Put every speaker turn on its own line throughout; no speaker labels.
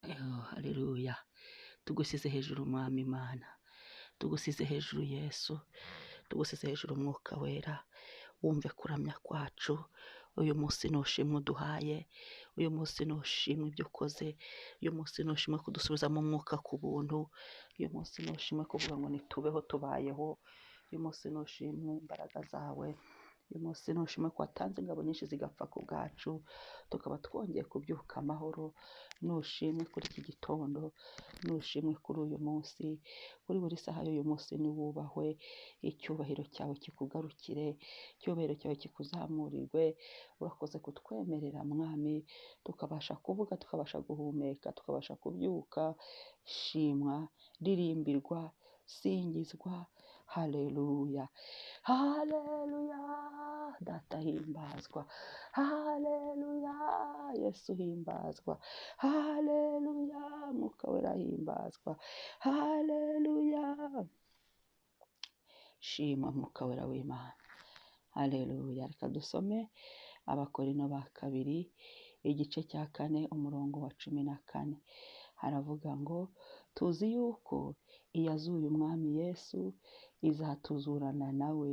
Oh, haleluya. Tugusize hejuru Mwami Imana, tugusize hejuru Yesu, tugusize hejuru Umwuka Wera. Wumve kuramya kwacu uyu munsi, nushimwe uduhaye uyu munsi, nushimwe ibyo ukoze uyu munsi, nushimwe kudusubizamo umwuka ku buntu uyu munsi, nushimwe kuvuga ngo nitubeho tubayeho uyu munsi, nushimwe imbaraga zawe uyu munsi, nushimwe ko watanze ingabo nyinshi zigapfa ku bwacu, tukaba twongeye kubyuka amahoro. Nushimwe kuri iki gitondo, nushimwe kuri uyu munsi, kuri buri saha y'uyu munsi niwubahwe. Icyubahiro cyawe kikugarukire, icyubahiro cyawe kikuzamurirwe. Urakoze kutwemerera Mwami, tukabasha kuvuga, tukabasha guhumeka, tukabasha kubyuka. Shimwa, ririmbirwa, singizwa. Haleluya, haleluya. Data himbazwa, haleluya. Yesu himbazwa, haleluya. Mwuka Wera himbazwa, haleluya. Shimwa Mwuka Wera w'Imana, haleluya. Reka dusome Abakorino ba kabiri igice cya 4 umurongo wa 14. Haravuga ngo tuzi yuko iyazuye Umwami Yesu izatuzurana nawe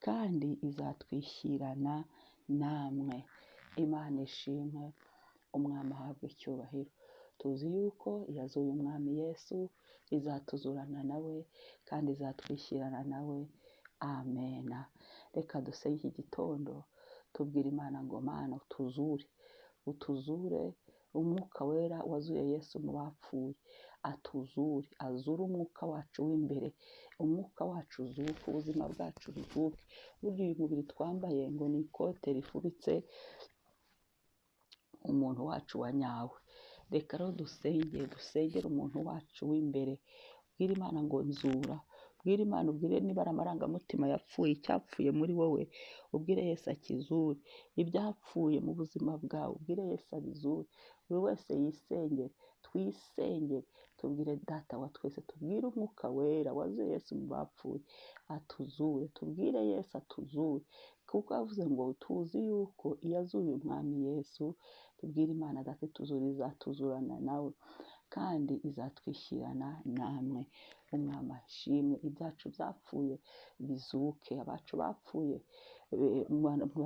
kandi izatwishyirana namwe. Imana ishimwe, Umwami ahabwe icyubahiro. Tuzi yuko iyazuye Umwami Yesu izatuzurana nawe kandi izatwishyirana nawe. Amena. Reka dusenge iki gitondo tubwire Imana ngo Mana utuzure, utuzure. Umwuka Wera wazuye Yesu mu bapfuye atuzure, azure umwuka wacu w'imbere, umwuka wacu uzuke, ubuzima bwacu buzuke. Burya uyu mubiri twambaye ngo ni ikote rifubitse umuntu wacu wa nyawe. Reka rero dusenge, dusengere umuntu wacu w'imbere. Bwira Imana ngo nzura, ubwire Imana, ubwire niba ari amarangamutima yapfuye, icyapfuye muri wowe, ubwire Yesu akizure. Ibyapfuye mu buzima bwawe, ubwire Yesu abizure. Buri wese yisengere, twisengere, tubwire Data wa twese, tubwire Umwuka Wera wazuye Yesu mu bapfuye atuzure, tubwire Yesu atuzure, kuko yavuze ngo tuzi yuko iyo azuye Umwami Yesu. Tubwire Imana Data ituzure, izatuzurana nawe kandi izatwishyirana namwe. Umwami ashimwe. Ibyacu byapfuye bizuke, abacu bapfuye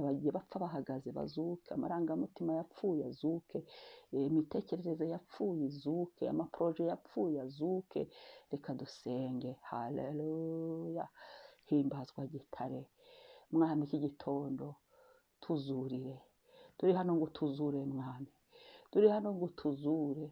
bagiye bapfa bahagaze bazuke, amarangamutima yapfuye azuke, imitekerereze yapfuye izuke, amaporoje yapfuye azuke. Reka dusenge. Haleluya. Himbazwa Gitare. Mwami, iki gitondo tuzurire, turi hano ngo tuzure. Mwami, turi hano ngo tuzure.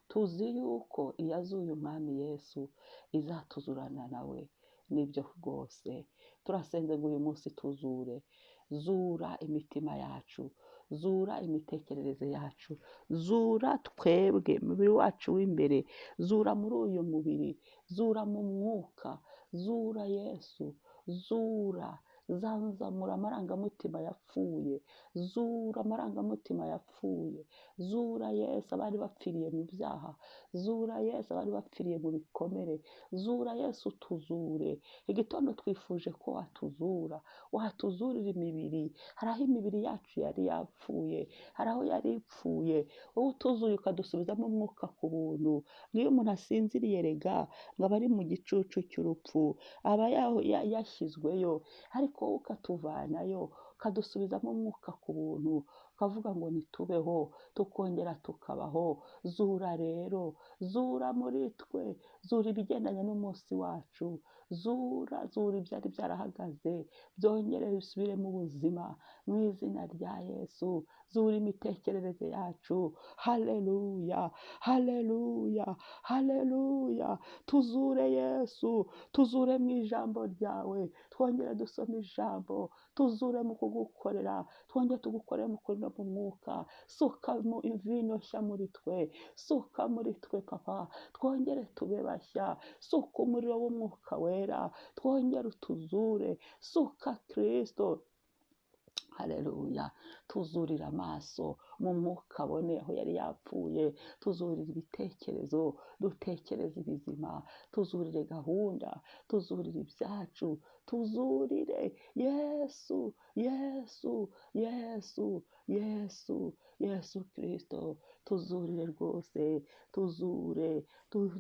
Tuzi yuko iyazuye Umwami Yesu izatuzurana nawe. Nibyo rwose, turasenze ngo uyu munsi tuzure. Zura imitima yacu, zura imitekerereze yacu, zura twebwe umubiri wacu w'imbere, zura muri uyu mubiri, zura mu mwuka, zura Yesu, zura, zanzamura amarangamutima yapfuye, zura amarangamutima yapfuye, zura Yesu abari bapfiriye mu byaha, zura Yesu abari bapfiriye mu bikomere, zura Yesu, tuzure. Igitondo twifuje ko watuzura, watuzurira imibiri. Hari aho imibiri yacu yari yapfuye, hari aho yari ipfuye, wowe utuzuye ukadusubizamo umwuka ku buntu. Nk'iyo umuntu asinziriye rega ngo aba ari mu gicucu cy'urupfu, aba yashyizweyo, ariko wowe ukatuvanayo, ukadusubizamo umwuka ku buntu, ukavuga ngo nitubeho, tukongera tukabaho. Zura rero, zura muri twe, zura ibigendanye n'umunsi wacu, zura, zura ibyari byarahagaze, byongere bisubire mu buzima mu izina rya Yesu. Zura imitekerereze yacu. Haleluya, haleluya, haleluya. Tuzure Yesu, tuzure mu ijambo ryawe, twongere dusome ijambo, tuzure mu kugukorera, twongere tugukorere mu kuri no mu mwuka. Suka mu vino nshya muri twe, suka muri twe Papa, twongere tube bashya. Suka umuriro w'Umwuka Wera, twongere utuzure. Suka Kristo. Haleluya. Tuzurira amaso. mu mwuka abone aho yari yapfuye, tuzurire ibitekerezo, dutekereze ibizima, tuzurire gahunda, tuzurire ibyacu, tuzurire Yesu, Yesu, Yesu, Yesu, Yesu Kristo, tuzurire rwose, tuzure,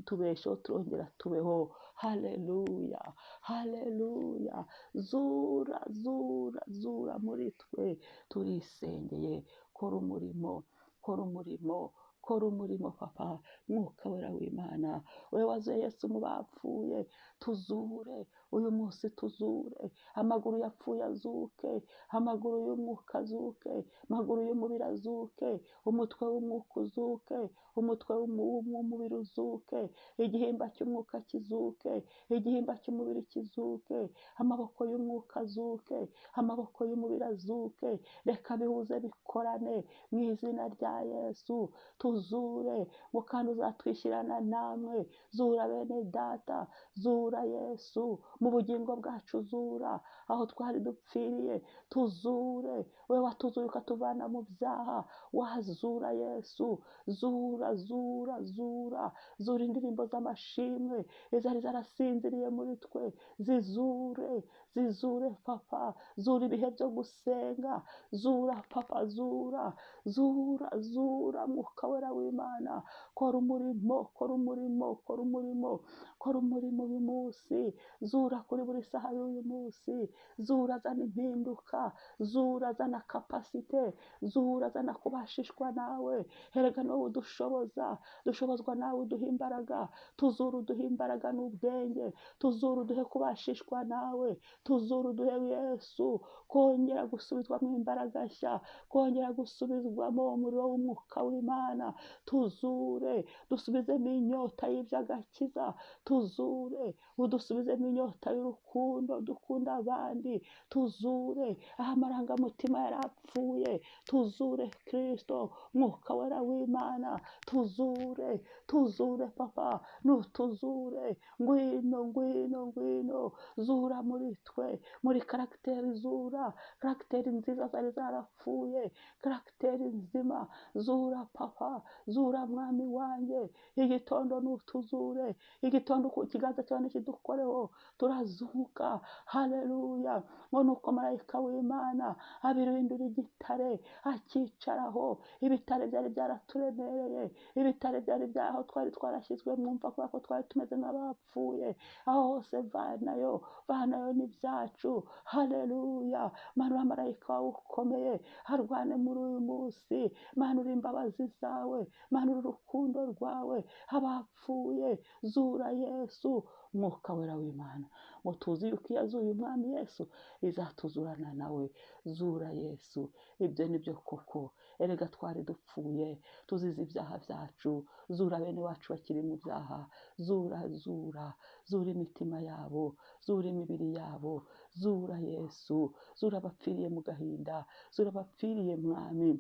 tubesheho turongera tubeho. Haleluya, haleluya, zura, zura, zura muri twe, turisengeye, kora umurimo, kora umurimo, kora umurimo papa, mwuka wera w'Imana, we wazuye Yesu mu bapfuye, tuzure, uyu munsi tuzure, amaguru yapfuye azuke, amaguru y'umwuka azuke, amaguru y'umubiri azuke, umutwe w'umwuka uzuke, umutwe w'umubiri uzuke, igihimba cy'umwuka kizuke, igihimba cy'umubiri kizuke, amaboko y'umwuka azuke, amaboko y'umubiri azuke, reka bihuze bikorane mu izina rya Yesu, tuzure, ngo kandi uzatwishyirana namwe, zura bene data, zura Yesu, mu bugingo bwacu zura, aho twari dupfiriye, tuzure, we watuzuye ukatuvana mu byaha, wazura Yesu, zura, zura, zura, zura indirimbo z'amashimwe, izari zarasinziriye muri twe, zizure, zizure papa, zura ibihe byo gusenga, zura papa, zura, zura, zura, mwuka wera w'Imana, kora umurimo, kora umurimo, kora umurimo, kora umurimo uyu munsi, zura kuri buri saha y'uyu munsi, zura zana impinduka, zura zana kapasite, zura zana kubashishwa nawe, erega ni wowe udushoboza, dushobozwa nawe uduha imbaraga, tuzura uduha imbaraga n'ubwenge, tuzura uduhe kubashishwa nawe, tuzura uduhe Yesu, kongera gusubizwamo imbaraga nshya, kongera gusubizwamo umuriro w'umwuka w'Imana, tuzure, dusubizemo inyota y'iby'agakiza, tuzure, udusubizemo inyota y'urukundo, dukunda abandi, tuzure, aho amarangamutima yarapfuye, tuzure Kristo, mwuka wera w'Imana, tuzure, tuzure papa, nutuzure, ngwino, ngwino, ngwino, zura muri twe, muri karagiteri zura, karagiteri nziza zari zarapfuye, karagiteri nzima, zura papa, zura mwami wanjye, igitondo nutuzure, igitondo ku kiganza cyawe nikidukoreho, turazuka, haleluya, ngo nuko marayika w'Imana abirindura igitare, akicaraho, ibitare byari byaraturemereye, ibitare byari byaho twari twarashyizwe mwumva kubera ko twari tumeze nk'abapfuye, aho hose vanayo, vanayo n'ibyacu, haleluya, manura marayika wawe ukomeye, arwane muri uyu munsi, manura imbabazi zawe, manura urukundo rwawe, abapfuye, zura Yesu, mwuka wera w'Imana, ngo tuzi yuko iyo azuye umwami Yesu, izatuzurana nawe, zura Yesu, ibyo ni byo koko, erega twari dupfuye, tuzize ibyaha byacu, zura bene wacu bakiri mu byaha, zura, zura, zura imitima yabo, zura imibiri yabo, zura Yesu, zura abapfiriye mu gahinda, zura abapfiriye mwami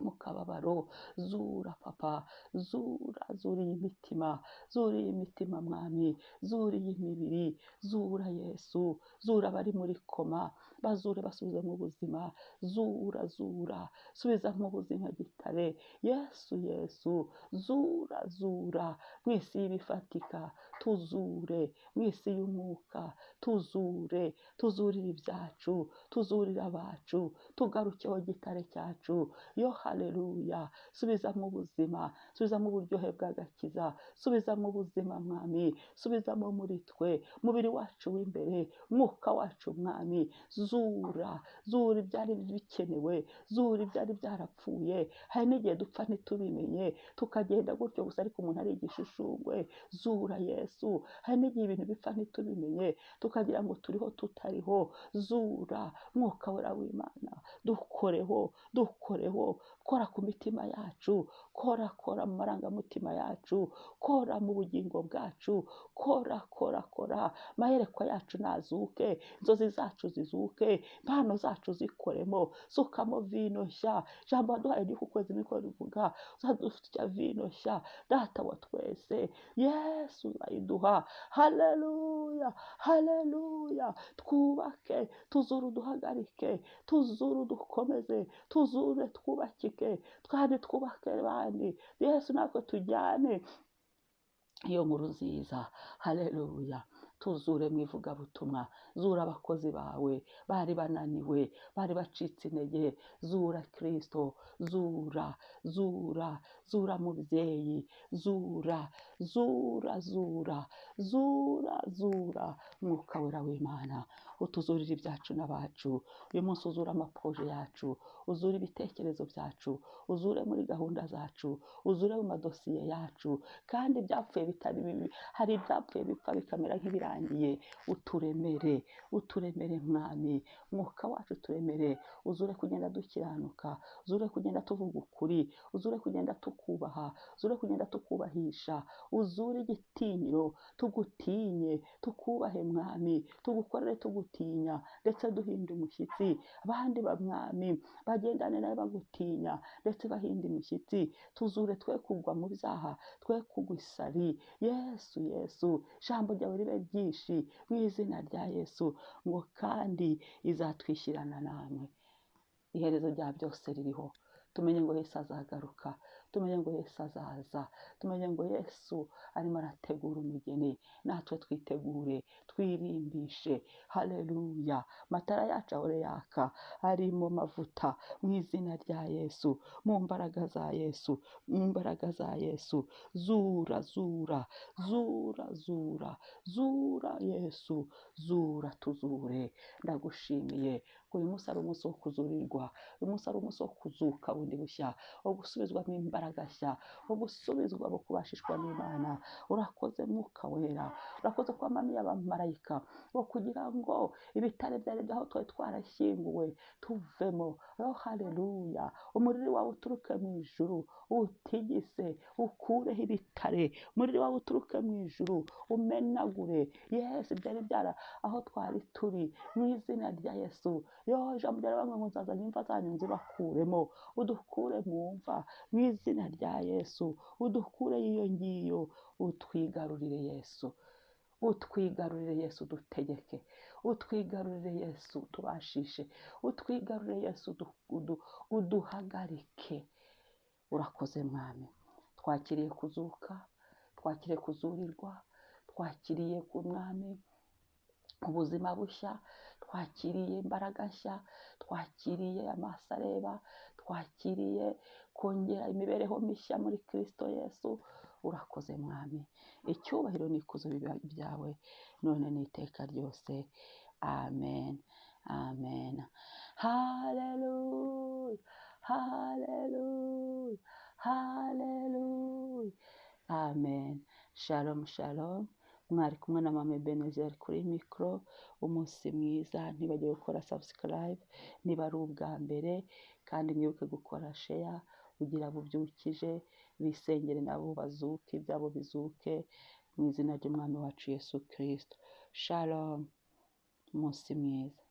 mu kababaro, zura papa, zura, zura iyi mitima, zura iyi mitima mwami, zura iyi mibiri, zura Yesu, zura abari muri koma, bazure basubize mu buzima, zura, zura, subiza mu buzima gitare, Yesu, Yesu, zura, zura, mu isi y'ibifatika, tuzure, mu isi y'umwuka, tuzure, tuzurire ibyacu, tuzurire abacu, tugarukeho gitare cyacu, yo haleluya, subiza mu buzima, subiza mu buryohe bw'agakiza, subiza mu buzima mwami, subizamo muri twe, umubiri wacu w'imbere, umwuka wacu mwami, zura, zura ibyari bikenewe, zura ibyari byarapfuye, hari n'igihe dupfa ntitubimenye, tukagenda gutyo gusa ariko umuntu ari igishushungwe, zura Yesu, hari n'igihe ibintu bipfa ntitubimenye, tukagira ngo turiho tutariho, zura, mwuka wera w'Imana, dukoreho, dukoreho, kora ku mitima yacu, kora, kora mu marangamutima yacu, kora mu bugingo bwacu, kora, kora, kora, amayerekwa yacu nazuke, inzozi zacu zizuke, impano zacu zikoremo, sukamo vino nshya, ijambo waduhaye ry'uku kwezi niko rivuga, uzadusukira vino nshya, data wa twese, Yesu uzayiduha, haleluya, haleluya, twubake, tuzure uduhagarike, tuzure udukomeze, tuzure twubakike, Dufatike kandi twubake abandi. Yesu natwe tujyane iyo nkuru nziza. Haleluya. Tuzure mu ivugabutumwa, zura abakozi bawe bari bananiwe, bari bacitse intege, zura Kristo, zura, zura, zura mubyeyi, zura, zura, zura, zura, zura, Mwuka Wera w'Imana, utuzurire ibyacu n'abacu. Uyu munsi uzura amaproje yacu, uzure ibitekerezo byacu, uzure muri gahunda zacu, uzure mu madosiye yacu, kandi ibyapfuye bitari bibi, hari ibyapfuye bipfa bikamera nk'ibirangiye, uturemere, uturemere Mwami, Mwuka wacu uturemere, uzure kugenda dukiranuka, uzure kugenda tuvuga ukuri, uzure kugenda tukubaha, uzure kugenda tukubahisha, uzure igitinyiro, tugutinye, tukubahe Mwami, tugukorere tugutinya, ndetse duhinde umushyitsi, abandi ba Mwami bagendane nawe bagutinya, ndetse bahinda imishyitsi, tuzure twe kugwa mu byaha, twe kugwa isari. Yesu, Yesu, ijambo ryawe ribe ryinshi mu izina rya Yesu, ngo kandi izatwishyirana namwe. Iherezo rya byose ririho. Tumenye ngo Yesu azagaruka, tumenye ngo Yesu azaza, tumenye ngo Yesu arimo arategura umugeni, natwe twitegure, twirimbishe. Haleluya. Amatara yacu ahore yaka, arimo mavuta mu izina rya Yesu, mu mbaraga za Yesu, mu mbaraga za Yesu. Zura, zura, zura, zura, zura Yesu, zura tuzure. Ndagushimiye ko uyu munsi ari umunsi wo kuzurirwa, uyu munsi ari umunsi wo kuzuka bundi bushya, wo gusubizwamo imbaraga nshya, wo gusubizwa mu kubashishwa n'Imana. Urakoze Mwuka Wera, urakoze ko wamanuye abamarayika bo kugira ngo ibitare byari aho twari twarashyinguwe tuvemo. Oh, haleluya. Umuriro wawe uturuke mu ijuru utigise, ukureho ibitare. Umuriro wawe uturuke mu ijuru umenagure. Yesu, byari byara aho twari turi mu izina rya Yesu. Yo, ijambo ryawe bamwe ngo nzazana imva zanyu nzibakuremo, udukure mu mva mu izina rya Yesu, udukure iyo ngiyo, utwigarurire Yesu, utwigarurire Yesu, dutegeke, utwigarurire Yesu, tubashishe, utwigarurire Yesu, uduhagarike. Urakoze Mwami, twakiriye kuzuka, twakiriye kuzurirwa, twakiriye ku Mwami ubuzima bushya, twakiriye imbaraga nshya, twakiriye amaso areba, twakiriye kongera imibereho mishya muri Kristo Yesu. Urakoze Mwami, icyubahiro n'ikuzo bibe ibyawe none n'iteka ryose. Amen, amen. Haleluya, haleluya, haleluya. Amen. Shalom, shalom. Mwari kumwe na Mama Ebenezer kuri mikoro. Umunsi mwiza. Ntibagire gukora subscribe niba ari ubwa mbere, kandi mwibuke gukora share ugira bubyukije, bisengere nabo bazuke, ibyabo bizuke mu izina ry'Umwami wacu Yesu Kristo. Shalom, umunsi mwiza.